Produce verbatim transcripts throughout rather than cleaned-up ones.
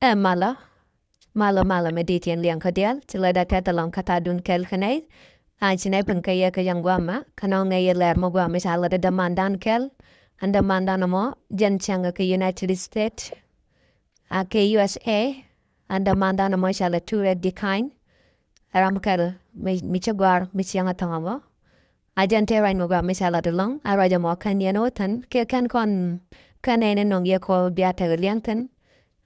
Ɛ malä, malä, malä mi di̱i̱t yɛn liɛŋ kä diaal, ci lɛ da tɛth ɛlɔ̱ŋ kä tha̱a̱dun kɛl kä nɛy. A ci nɛy pin kä yɛ kä yɛn guamɛ, kä nɔŋ nɛy yɛ lɛr mi guamɛ ca lɛ da dämandan kɛl. Ɛn dämandan ɛmɔ, jɛn cäŋ kä United States, a kɛ U S A, ɛn dämandan ɛmɔ ca lɛ Turek Dikany. Ram kɛl mi, mi ci gɔ̱a̱r, mi cieŋ a thɔŋ ɛmɔ. A jɛn tëë ruac mi gɔaa mi ca lat ɛlɔ̱ŋ, a ruac ɛmɔ kɛn yɛn ɣöö thi̱n, kiɛ kɛn kɔn kɛn nɛy ni nöŋ yɛ kɔ bia tekɛ liɛŋ thi̱n.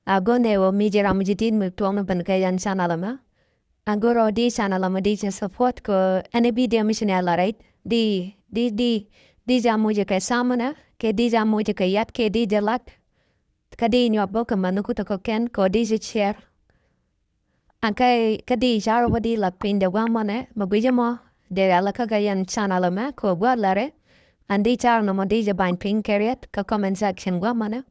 A go̱n ɛ ɣöö mi ji̱ ram mi ji̱ di̱t mi tuɔɔk ni ben kɛ yɛn channel ɛmɛ. A go̱r ɣöö di channel ɛmɛ di jɛ support kɛ ɛn ɛ video mi ci nɛ a lat rɛy. Di, di, di, di jɛ a muc kɛ samnɛ, kɛ di jɛ a muc kɛ yat, kɛ di jɛ lak. Kä di nyuak bä kɛ män ni kuth kɛ kɛn, kɛ ɣöö di jɛ share. An kä, kä di car wä di lat piny dee gua̱a̱th mɔnɛ, mɛ guic ɛmɔ, dee rial kä kɛ yɛn channel ɛmɛ, kɛ ɣöö gua̱a̱th larɛ. An di car nɔmɔ di jɛ bany piny kɛ riɛt, kä comment section gua̱a̱th mɔnɛ.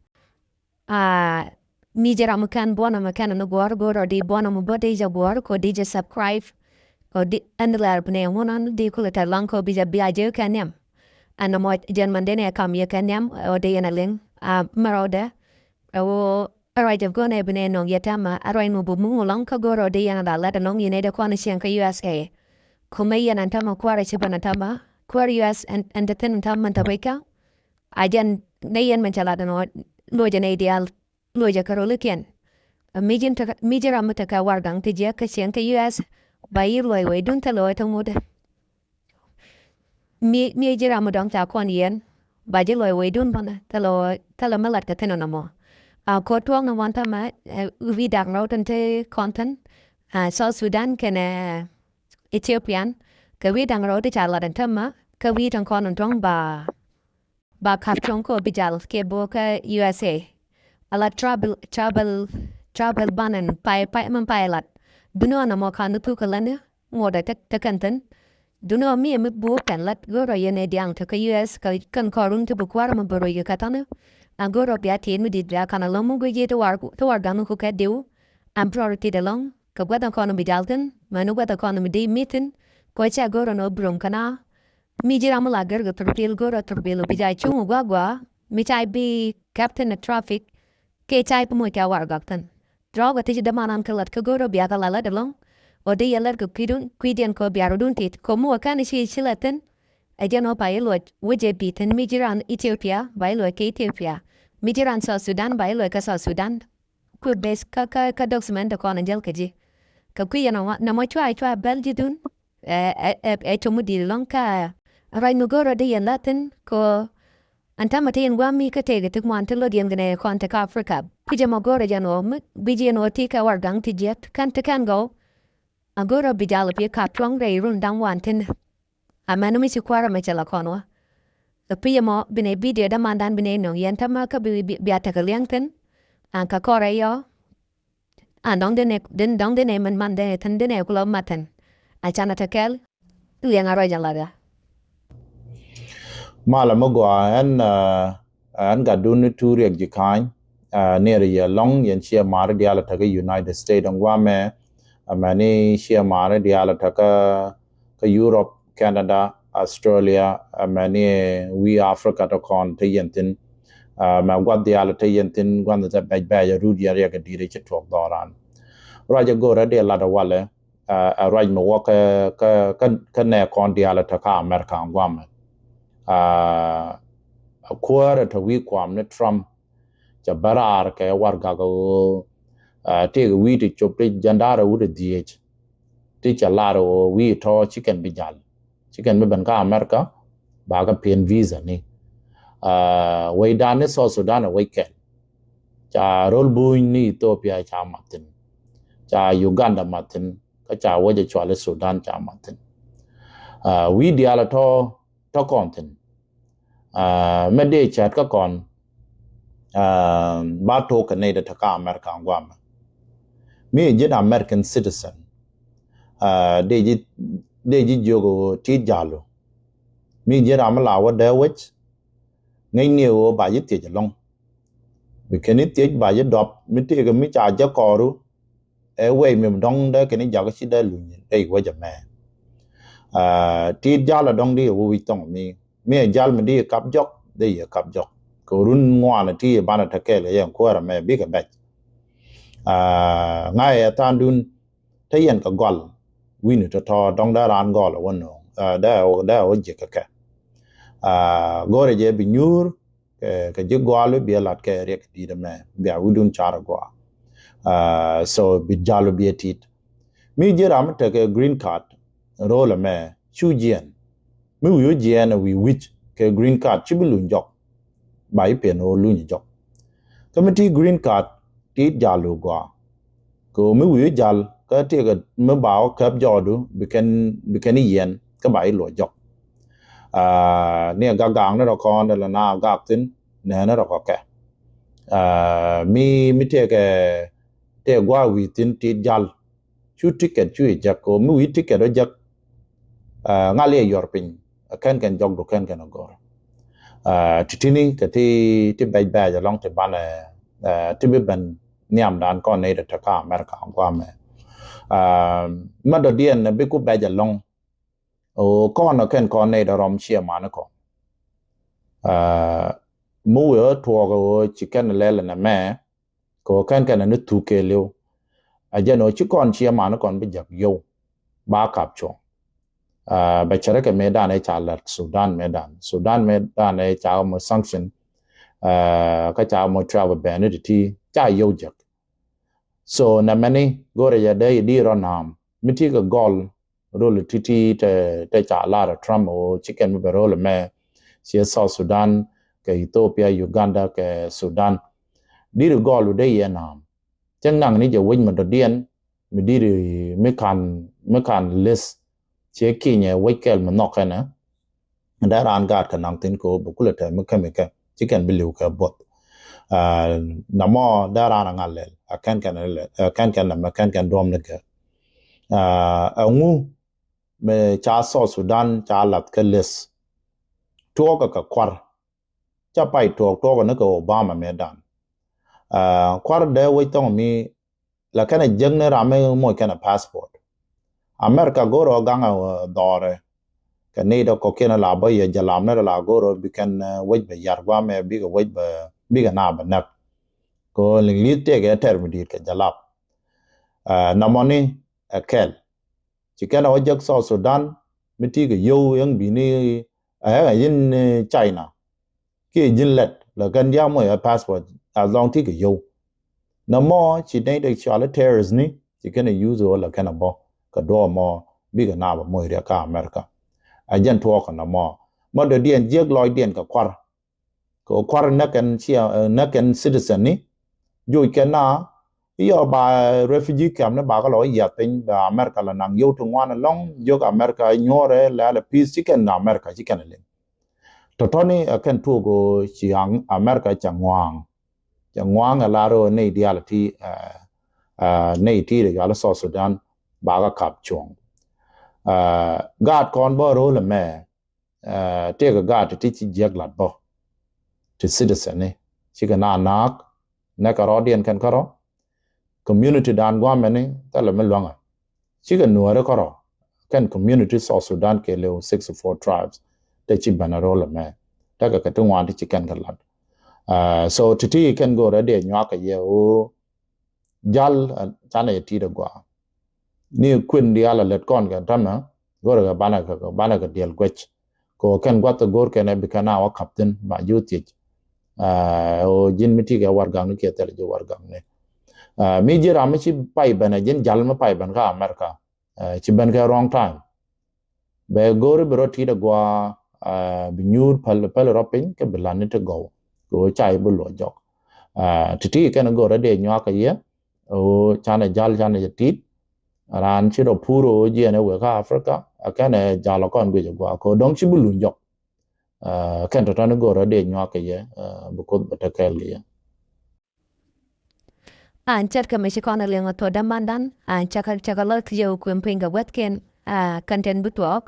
A, mi ji̱ ram mi kɛn buɔ̱n ɛmɛ kɛn ni guɔ̱ɔ̱r, go̱o̱r ɔ di buɔ̱n ɛmɛ bä di jɛ guɔ̱ɔ̱r, kɛ ɣöö di jɛ subscribe, kɛ ɣöö di ɛn lɛr bi nɛ ŋun ɔn di kulɛ tɛth lɔŋ kɛ ɣöö bi jɛ bia jɛ kɛ niɛm. An nɔmɔ jɛn mɛn den ɛ kam yɛ kɛ niɛm, ɛ ɣöö di yɛn a liŋ, a, mɛ rɔɔdɛ, ɛ ɣöö Ruac ɛ go̱n ɛ bi nɛ nɔŋ yɛ tɛmɛ, a ruac mi buk mi ŋuɔlɔŋ kä go̱r ɔ di yɛn a la lat ɛnɔŋ yɛn ɛ dee kɔn cieŋ kä U S A. Kumɛ yɛn ɛn tɛmɛ kuäär ɛ ci ben ɛn tɛmɛ, kuäär U S ɛn, ɛn te thi̱n ɛn tɛmɛ mɛn te ruec kä. A jɛn nɛ yɛn mɛn cɛ lat ɛnɔ, loc ɛ nɛy diaal, loc ɛ kɛ rolikiɛn. Ɛ mi ji̱n te, mi ji̱ ram mi te kɛ warɛgak ti jiäk kä cieŋ kä U S, ba yi̱ luɔc wecdun thilɛ ɣöö te ŋut. Mi, mi ji̱ ram mi dɔ̱ŋ ca kɔn yɛn, ba ji̱ luɔc wecdun bänä, thilɛ, thilɛ mi lat kɛ thi̱n ɛn ɛmɔ. A, kɛ tuɔɔk ni wan tämɛ, ɛ, wi̱i̱ da̱ŋ rɛw tin te kɔn thi̱n, a, South Sudan kɛnɛ Ethiopian, kɛ wi̱i̱ da̱ŋ rɛw ti ca lat ɛn tämɛ, kä wi̱i̱ tin kɔn in tuɔ̱ŋ ba, ba ka̱p cuɔ̱ŋ kɛ ɣöö bi jal kɛ bo̱o̱k kä U S A. Ala travel, travel, travel ban ɛn pay, pay, min pay lat. Duŋni ɣän ɛmɔ ka̱n ni thuk kɛ lätni, ŋuɔ̱t ɛ te, te kɛn thi̱n. Duŋni ɣän mi ɛ mi bo̱o̱k kɛn lat, go̱o̱r ɔ yɛn ɛ diaŋ te kä U S, kɛ kɛn kɔrun ti bi kua̱r mi bi ruec kɛ kɛ tha̱ni. A go̱o̱r ɔ bia ti̱i̱t mi di̱t bia ka̱n ɛlɔ̱ŋ mi guic ji̱ ti war, ti war gaŋ ni kukɛ diw. Ɛn priority ɛlɔ̱ŋ, kɛ gua̱th ɛn kɔn mi jal thi̱n, mɛn ni gua̱th ɛn kɔn mi di mi thi̱n, kɛ cɛ go̱o̱r ɛn ɔ bi rom kɛn a. Mi ji̱ ram mi la gɛr kɛ thurbil, go̱o̱r ɛ thurbil bi jaa cuŋ gua̱a̱ gua̱a̱, mi ca bi kɛp thi̱n ɛ traffic, kɛ ca bi moc kɛ warɛgak thi̱n. Drɔɔk ɛ ti ci dämanan kɛ lat kä go̱o̱r ɛ bia kɛ la lat ɛlɔ̱ŋ, ɔ di yɛ lat kɛ kui̱dun, kui̱diɛn kɛ ɔ bia rɔ̱dun tit, kɛ mi wä kɛn ci ci lat thi̱n, ɛ jɛn ɔ pa yɛ luɔc wecɛ bi thi̱n mi ji̱ ran Ethiopia, ba yɛ luɔc kɛ Ethiopia, mi ji̱ ran South Sudan, ba yɛ luɔc kɛ South Sudan. Kui̱ bes kä, kä, kä document ti kɔn in jäl kä ji̱. Kä kui̱ yɛn nɔmɔ, nɔmɔ cua, cua bɛl ji̱thun. Ɛ, ɛ, ɛ, ɛ, com mi di̱i̱t ɛlɔ̱ŋ kä ruac mi go̱o̱rä di yɛn la thi̱n kɛ ɣöö ɛn täämɛ te yɛn gua̱a̱th mi kä tëëkɛ ti ŋuan ti lot yɛn kɛnɛ kɔn te kä Africa. Kui̱ jɛ mɔ go̱o̱rä jɛn ɣöö mi guic yɛn ɣöö ti kɛ warɛgak ti jiɛth kɛn ti kɛn gɔw. A go̱o̱rä bi jal pi kap tuɔ̱ŋ rɛy run da̱ŋ wan thi̱n. Amäni mi ci kuäärä mɛ cɛ la kɔn wä. Ɛ pi̱c ɛmɔ bi nɛ bidio dämandan bi nɛ nöŋ yɛn tämɛ kä bi, bi, bia tekɛ liɛŋ thi̱n. An kä kɔrɛ yɔ. An dɔ̱ŋ denɛ, den, dɔ̱ŋ denɛ mɛn man denɛ thi̱n denɛ kulɔ mat thi̱n. A canɛ te kɛl. Liɛŋ a ruac a lat ya. Malɛ mi gɔaa ɛn, ah, ɛn gatdun ni Tuuriɛk Ji̱ Ka̱ny, ah, nɛɛri yɛ lɔ̱ŋ yɛn ciɛ ma̱a̱ri diaal a te kä United States ɛn guamɛ, amäni ciɛ ma̱a̱ri diaal a te kä, kä Europe, Canada, Australia, amäni wi̱i̱ Africa tɔ̱ kɔn te yɛn thi̱n. Ah, mɛ gua̱th diaal a te yɛn thi̱n, gua̱th ni te bɛc bɛc a rut yɛn riɛk a di̱i̱t a ci tuɔɔk dhɔran. Ruac a go̱o̱rä dee lat a walɛ, ah, a ruac mi wä kä, kä, kä, kä nɛ kɔn diaal a te kä America ɛn guamɛ. Ah, a kuäärä te wi̱i̱ kuam ni Trump, cɛ bä raar kɛ warɛgak ɣöö, ah, tëëkɛ wi̱i̱ ti cop ti jiɛn da̱rɛ wut ɛ dhieec. Ti cɛ lar ɣöö wi̱i̱ tɔ̱ ci kɛn bi jal. Ci kɛn bi ben kä America, ba kɛ piɛn visa ni. Ah, wecdan ni South Sudan ɛ wec kɛl. Ca ro̱l buny ni Ethiopia ca mat thi̱n. Ca Uganda mat thi̱n. Kä ca wec ɛ cual i̱ Sudan ca mat thi̱n. Ah, wi̱i̱ diaal ɛ tɔ̱ tɔ̱ kɔn thi̱n. Ah, mɛ dee cäät kä kɔn, ah, ba tok kɛ nɛy dee te kä America ɛn guamɛ. Mi ji̱n American citizen, ah, dee ji̱, dee ji̱ jiök ɣöö ti̱i̱t ja̱lu. Mi ji̱n ram mi la wä dee wec, ŋäcni ɣöö ba ji̱ thiec ɛlɔ̱ŋ. Bi kɛn i̱ thiec ba ji̱ dɔp, mi tëëkɛ mi ca jɛ kɔɔru, ɛ wec mi dɔ̱ŋ dee kɛn i̱ jakä ci dee luny rɛy wec ɛmɛ. Ah, ti̱i̱t jal a dɔ̱ŋ di ɛ wä wi̱c thɔŋ mi, mi ɛ jal mi di ɛ kap jɔk, dee yɛ kap jɔk. Kɛ run ŋuan ɛ ti ɛ banɛ te kɛɛl ɛ yɛn kuäär ɛmɛ bikɛ bɛc. Aa, ŋa̱cɛ ɛ tha̱a̱ŋdun te yɛn kɛ gɔl wi̱ni tɔ̱tɔ̱ dɔ̱ŋ dee raan gɔl ɛ wä no̱o̱ŋ, aa, dee, dee wä ji̱ kɛ kɛ. Aa, go̱rɛ jɛ bi nyuur kɛ, kɛ ji̱ gɔal wi̱ biɛ lat kɛ riɛk di̱t ɛmɛ bia wi̱dun car ɛ gɔaa. Aa, so bi jal wi̱ biɛ tit. Mi ji̱ ram mi tekɛ green card ro̱o̱l ɛmɛ cu jiɛn. Mi wi̱i̱ wä jiɛn ɛ wi̱i̱ wi̱c kɛ green card ci bi luny jɔk. Ba i̱ piɛn ɣöö luny jɔk. Kä mi ti green card ti jal ɣöö gɔaa. Kɛ ɣöö mi wi̱i̱ jal kä tiɛkɛ mi ba wä käp jɔɔdu bi kɛn, bi kɛn i̱ yiɛn kä ba i̱ luɔ jɔk. Aa, ni ɛ gak gaakni rɔ kɔn dee la na gak thi̱n nɛɛni rɔ kɔ kɛ. Aa, mi, mi tiɛkɛ, tiɛkɛ gua̱a̱ wi̱i̱ thi̱n ti jal. Cu ticket cu i̱ jek kɛ ɣöö mi wi̱i̱ ticket wä jek. Aa, ŋa̱l yɛ yuɔr piny. Ɛ kɛn kɛn jɔkdu kɛn kɛn a gɔr. Aa, ti tini kɛ ti, ti bɛc bɛc ɛlɔ̱ŋ ti banɛ, aa, ti bi ben nhiamdan kɔn nɛy ti te kä America guamɛ. Aa, mɛ dɔ̱diɛn bi ku bɛc ɛlɔ̱ŋ. Ɣöö kɔn ɛ kɛn kɔn nɛy dɔ̱ rɔm ciɛ mani kɔn. Aa, mi wëë tuɔɔk ɣöö ci kɛn lɛl ɛn ɛmɛ. Kɛ ɣöö kɛn kɛn ni thuk kɛɛliw. A jɛn ɣöö ci kɔn ciɛ mani kɔn bi jek yio̱w ba kap cuɔ̱ŋ. Aa, bɛ cɛ rɛ kɛ mëëdan ëë ca lat Sudan mëëdan. Sudan mëëdan ëë ca mɔ sanction. Aa, kä ca mɔ travel ban ni ti ti ca yio̱w jek. So nɛmɛni go̱rɛ jɛ dee i̱ di rɔ naam mi ti kɛ gɔl rol ti ti te, te ca lar Trump ɣöö ci kɛn mi bɛ rol mɛ ciɛ South Sudan kɛ Ethiopia, Uganda kɛ Sudan. Diri gɔl wä dee yɛ naam. Cɛ ŋaŋ ni jɛ wec mi dɔ̱diɛn mi diri mi kan, mi kan list ciɛ kinyɛ wec kɛl mi nhɔk kɛnɛ. Dee raan gaat kɛ naŋ thi̱n kɛ ɣöö bi kulɛ tɛm mi kämi kɛ ci kɛn bi li̱w kɛ buɔth. Aa, namɔ dee raan a ŋa̱l lɛl a kɛn kɛn lɛl a kɛn kɛn namɛ kɛn kɛn duɔ̱m ni kɛ. Aa, ɛŋu mi ca South Sudan ca lath kä list tuɔɔkɛ kɛ kuar. Ca pay tuɔɔk tuɔɔkɛ ni kɛ Obama mëëdan. Aa, kuar dee wec thɔŋ mi la kɛnɛ jek ni ram mi moc kɛnɛ passport. America go̱o̱r ɔ gaŋɛ dhɔrɛ kɛ ni dɔ kɔkiɛn la bä yɛ jalam ni la go̱o̱r ɔ bi kɛn, ɛ, wec bɛ yar guamɛ bikɛ wec bɛ bikɛ na bɛ nɛk. Kɛ liŋ li̱th tëëkɛ tɛr mi di̱i̱t kɛ jalap. Ɛ, namɔni ɛ kɛl. Ci kɛn ɛ wä jek South Sudan mi ti kɛ yio̱w yäŋ bi ni ɛ ɛ yin, ɛ, China. Kiɛ ji̱n lɛt la kɛn dia̱a̱ moc ɛ passport as long ti kɛ yio̱w. Namɔ ci nɛy dee cɔal i̱ terrorist ni ci kɛn ɛ use ɣöö la kɛn ɛ bɔ kɛ duɔɔk mɔ bikɛ naap ɛ moc riɛk kä America. Ɛ jɛn tuɔɔk kɛ namɔ mɔ dɔ̱diɛn jiäk lɔcdiɛn kɛ kuar. Kɛ kuar näk kɛn cia, ɛ, näk kɛn citizen ni joc kɛn na i̱ yɔ ba refugee camp ni ba kä lɔ i̱ yiath piny ba America la naŋ yio̱w ti ŋuan ɛlɔ̱ŋ jiök America nyuɔrɛ lɛl ɛ peace ci kɛn America ci kɛn ɛ liŋ. Tɔ̱tɔ̱ni ɛ kɛn tuɔɔk ɣöö ci America cɛ ŋua̱a̱ŋ. Cɛ ŋua̱a̱ŋ ɛ lar ɣöö nɛy diaal ti, ɛ, ɛ, nɛy ti rɛ yual South Sudan bakɛ kap cuɔ̱ŋ. Ɛ, gaat kɔn bä ro̱l ɛmɛ, ɛ, tëëkɛ gaat ti ci jiäk lat bä ti citizen ni cikɛ na naak nɛkɛ rɔɔdiɛn kɛn kärɔ̱. Community dan guamɛni thilɛ mi luäŋɛ. Cikɛ nuääri kärɔ̱ kɛn community South Sudan kɛɛliw sixty-four tribes. Te ci ben a ro̱l ɛmɛ tekɛ kɛ ti ŋuan ti ci kɛn kɛ lat. Ɛ, so ti̱ti̱ kɛn go̱o̱rɛ dee nyuak kɛ yɛ ɣöö jal, ɛ, canɛ yɛ ti̱i̱t a gɔaa. Ni kuën diaal a lät kɔn kɛ tämɛ go̱o̱rɛ kɛ banɛ kɛ, banɛ kɛ diɛl guɛc. Kɛ ɣöö kɛn gua̱th kɛ go̱o̱r kɛn ɛ bi kɛn a wä kap thi̱n ba ji̱ wä thiec. Ɛ, ɣöö ji̱n mi ti kɛ warɛgakni kiɛ thil ji̱ warɛgakni. Ɛ, mi ji̱ ram mi ci pay ben ɛ ji̱n jal mi pay ben kä America. Ɛ, ci ben kɛ wrong time. Bɛ go̱o̱ri bi rɔ ti̱i̱t a gɔaa, ɛ, bi nyuur päl, päl rɔ piny kɛ bi la̱t ni ti gɔw. Kɛ ɣöö ca i̱ bi luɔc jɔk. Ɛ, ti̱ti̱ kɛn go̱o̱rä dee nyuak kɛ yɛ ɣöö canɛ jal canɛ jɛ ti̱i̱t. Raan ci rɔ pur ɣöö jiɛn ɛ wek kä Africa ɛ kɛnɛ jal ɛ kɔn guic a gɔaa kɛ ɣöö dɔ̱ŋ ci bi luny jɔk. Ɛ, kɛn tɔ̱tɔ̱ni go̱o̱rä dee nyuak kɛ yɛ, ɛ, bi Kuoth bɛ te kɛɛl kɛ yɛ. An cɛt kɛ mɛ ci kɔn a liɛŋ a thuɔ̱k dämandan an cakɛ, cakɛ lɔc kɛ jɛ wä kuɛm piny kɛ wɛ̈thkiɛn. A kɛn tɛn bi thuɔɔk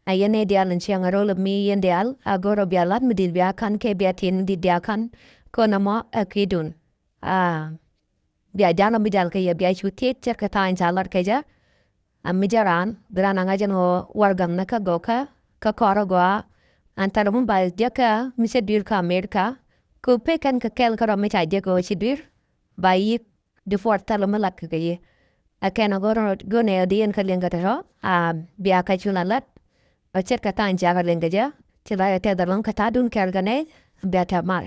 a yɛn nɛy diaal in ciaŋ a ro̱l mi yɛn diaal a go̱r ɔ bia la̱t mi di̱i̱t bia ka̱n kɛ bia tin mi di̱i̱t bia ka̱n. Kɔn ɛmɔ ɛ kui̱dun a bia jal ɔ mi jal kɛ yɛ bia cu thiec cɛt kɛ tha̱a̱ny ca la̱t kɛ jɛ. A mi jɛ raan bi raan a ŋa̱c ɛn ɣöö warɛgaknɛ kä gɔkä kä kɔrä gɔaa. An thar mi ba jek kä mi cɛ dui̱r kä America. Kɛ pek kɛn kɛ kɛl kä rɔ mi ca jek ɣöö ci dui̱r ba yi̱k di puɔt thilɛ mi lat kɛ kɛ yi. Ɛ kɛn ɛ go̱r go̱r nɛ ɛ di yɛn kä liŋ kɛ tɔ̱tɔ̱ a bia kä cu la lat. Ɛ ce̱tkɛ tha̱a̱ŋ ca kɛ liŋ kɛ jɛ ci la yɛ tɛth ɛlɔ̱ŋ kɛ ta̱a̱dun kɛɛl kɛ nɛy bia tɛp mal.